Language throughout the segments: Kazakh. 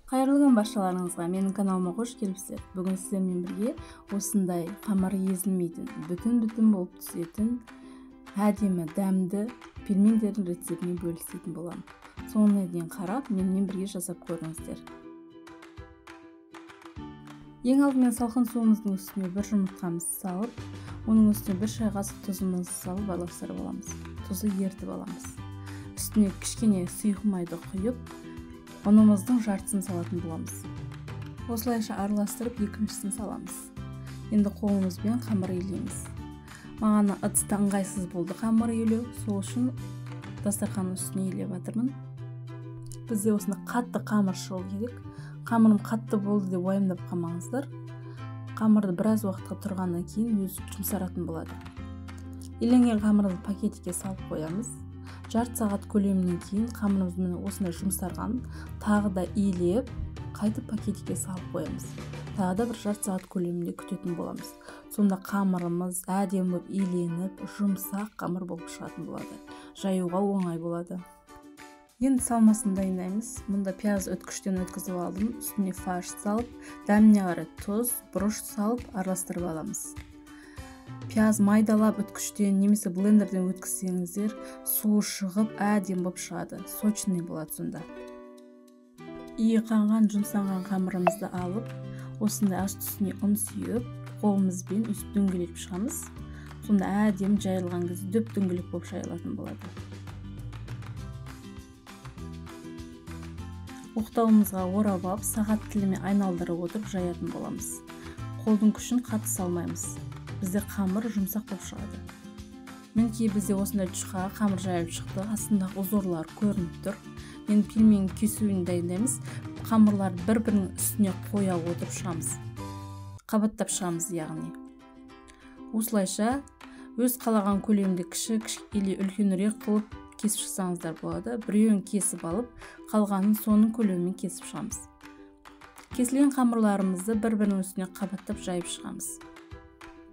Қайырлы күн баршаларыңызға, менің каналыма қош келіпсіздер. Бүгін сіздермен бірге осындай қамыр езілмейтін, бүтін-бүтін болып түсетін әдемі дәмді пельмендердің рецептімен бөлісетін боламын. Соңына дейін қарап, менімен бірге жасап көріңіздер. Ең алдымен салқын суымыздың үстіне бір жұмыртқамызды салып, оның үстіне бір шай қасық тұзымызды салып араластырып аламыз. Тұзды ерітіп аламыз. Үстіне кішкене сұйық майды құйып, ұнымыздың жартысын салатын боламыз. Осылайша араластырып екіншісін саламыз. Енді қолымызбен қамыр илейміз. Маған ыдыста ыңғайсыз болды қамыр илеу, сол үшін дастарханның үстіне илеп жатырмын. Бізде осындай қатты қамыр шығу керек. Қамырым қатты болды деп уайымдап қалмаңыздар. Қамырды біраз уақытқа тұрғаннан кейін өзі жұмсаратын болады. Иленген қамырды пакетке салып қоямыз. Жарты сағат көлемінен кейін қамырымыз міне осындай жұмсарған, тағы да илеп, қайтып пакетке салып қоямыз. Тағы да бір жарты сағат көлемінде күтетін боламыз. Сонда қамырымыз әдемі болып иленіп, жұмсақ қамыр болып шығатын болады. Жаюға оңай болады. Енді салмасын дайындаймыз. Мұнда пияз өткіштен өткізіп алдым. Үстіне фарш салып, дәміне қарай тұз, бұрыш салып араластырып аламыз. Пияз майдалап өткіштен немесе блендерден өткізсеңіздер, суы шығып әдемі болып шығады, сочный болады сонда. Иі қанған, жұмсанған қамырымызды алып, осындай ас үстіне ұн сүйіп, қолымызбен өйстіп дөңгелетіп шығамыз. Сонда әдемі жайылған кезде дөп дөңгелек болып жайылатын болады. Оқтауымызға орап алып, сағат тілімен айналдырып отырып жаятын боламыз. Қолдың күшін қатты салмаймыз. Бізде қамыр жұмсақ болып шығады. Мінекей бізде осындай жұқа қамыр жайылып шықты. Астындағы узорлар көрініп тұр. Енді пельмен кесуін дайындаймыз. Қамырларды бір-бірінің үстіне қоя отырып шығамыз. Қабаттап шығамыз яғни. Осылайша өз қалаған көлемде кіші, или үлкенірек қылып кесіп шықсаңыздар болады. Біреуін кесіп алып, қалғанын соның көлемімен кесіп шығамыз. Кесілген қамырларымызды бір-бірінің үстіне қабаттап жайып шығамыз.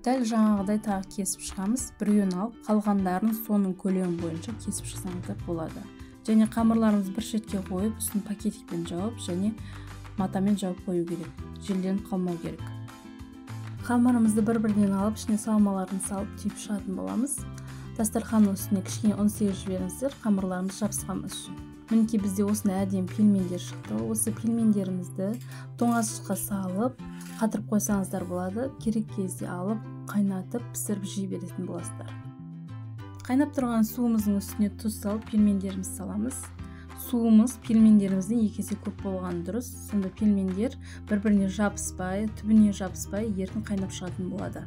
Дәл жаңағыдай тағы кесіп шығамыз. Біреуін алып, қалғандарын соның көлемі бойынша кесіп шықсаңыздар болады. Және қамырларымызды бір шетке қойып, үстін пакетикпен жауып, және матамен жауып қою керек. Желденіп қалмау керек. Қамырымызды бір-бірден алып, ішіне салмаларын салып түйіп шығатын боламыз. Дастарханның үстіне кішкене ұн сеуіп жіберіңіздер, қамырларымыз жабысқанбас үшін. Мінекей бізде осындай әдемі пельмендер шықты. Осы пельмендерімізді тоңазытқышқа салып, қатырып қойсаңыздар болады. Керек кезде алып, қайнатып, пісіріп жей беретін боласыздар. Қайнап тұрған суымыздың үстіне тұз салып, пельмендерімізді саламыз. Суымыз пельмендерімізден екі есе көп болғаны дұрыс. Сонда пельмендер бір-біріне жабыспай, түбіне жабыспай, еркін қайнап шығатын болады.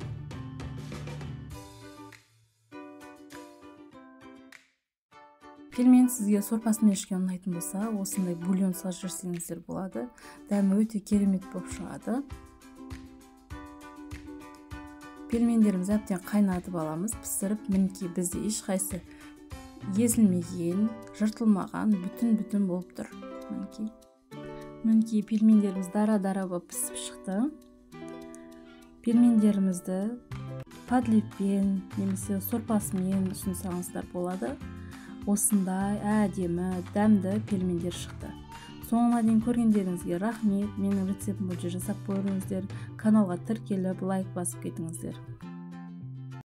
Пельмен сізге сорпасымен ішкен ұнайтын болса, осындай бульон салып жіберсеңіздер болады. Дәмі өте керемет болып шығады. Пельмендерімізді әбден қайнатып аламыз, пісіріп, мінекей бізде ешқайсы езілмеген, жыртылмаған, бүтін-бүтін болып тұр. Мінекей. Мінекей пельмендеріміз дара-дара болып пісіп шықты. Пельмендерімізді подлиппен немесе сорпасымен ұсынсаңыздар болады. Осындай әдемі, дәмді пельмендер шықты. Соңына дейін көргендеріңізге рахмет. Менің рецептім бойынша жасап көріңіздер. Каналға тіркеліп, лайк басып кетіңіздер.